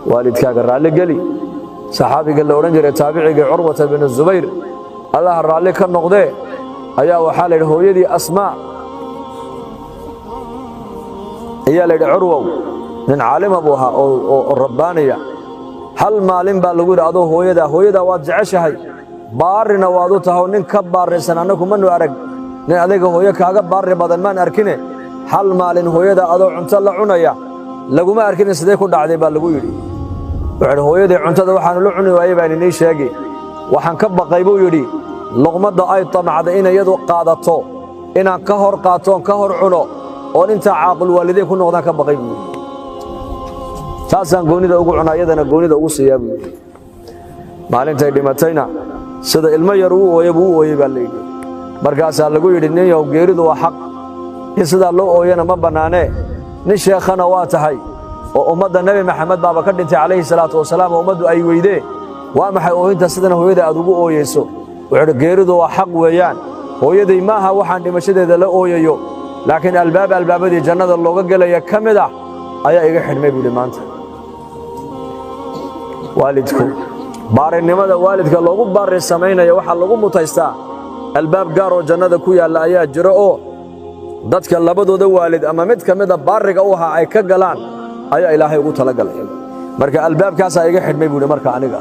Waalidkaaga raalli geli. Saxaabiga la odhan jiray, taabicigii Curwata binu Zubayr, Allaha raalli ka noqdee, ayaa waxaa la yidhi hooyadii Asmaa ayaa la yidhi, Curwow, nin caalima buu ahaa oo rabbaaniya, hal maalin baa lagu yidhi, adoo hooyadaa waad jeceshahay, baarrina waad u tahay, oo nin ka baarrisan annagu manu arag, nin adiga hooyo kaaga baarri badan maan arkine, hal maalin hooyada adoo cunto la cunaya laguma arkine, sidee ku dhacday baa lagu yidhi. Wuxuu yidhi, hooyadii cuntada waxaanu la cuni waayey baan inii sheegi, waxaan ka baqay buu yidhi luqmadda ay tamacday inay iyadu qaadato inaan ka hor qaato oon ka hor cuno oon intaa caaqul waalidayn ku noqdaan ka baqay buu yidhi. Taasaan goonnida ugu cunaa, iyadana goonnida ugu siiyaa buu yidhi. Maalintay dhimatayna sida ilmo yar uu ooye buu u ooyey baa layidhi. Markaasaa lagu yidhi, ninyow, geeridu waa xaq, in sidaa loo ooyana ma bannaanee, nin sheekhana waa tahay oo ummadda Nebi Maxamed baaba ka dhintay calayhi salaatu wasalaam oo ummaddu ay weydee, waa maxay oohinta sidana hooyada aad ugu ooyeyso? Wuxuu idhi, geeridu waa xaq weeyaan, hooyaday maaha waxaan dhimashadeeda la ooyayo, laakiin albaab albaabadii jannada looga gelaya ka mid ah ayaa iga xidhmay buu yidhi maanta. Waalidku baarinimada waalidka loogu baari samaynaya waxaa lagu mutaystaa albaab gaar oo jannada ku yaalla ayaa jiro oo dadka labadooda waalid ama mid ka mida baariga u ahaa ay ka galaan ayaa Ilaahay ugu talagalay. Marka albaabkaasaa iga xidhmay buu yidhi. Marka aniga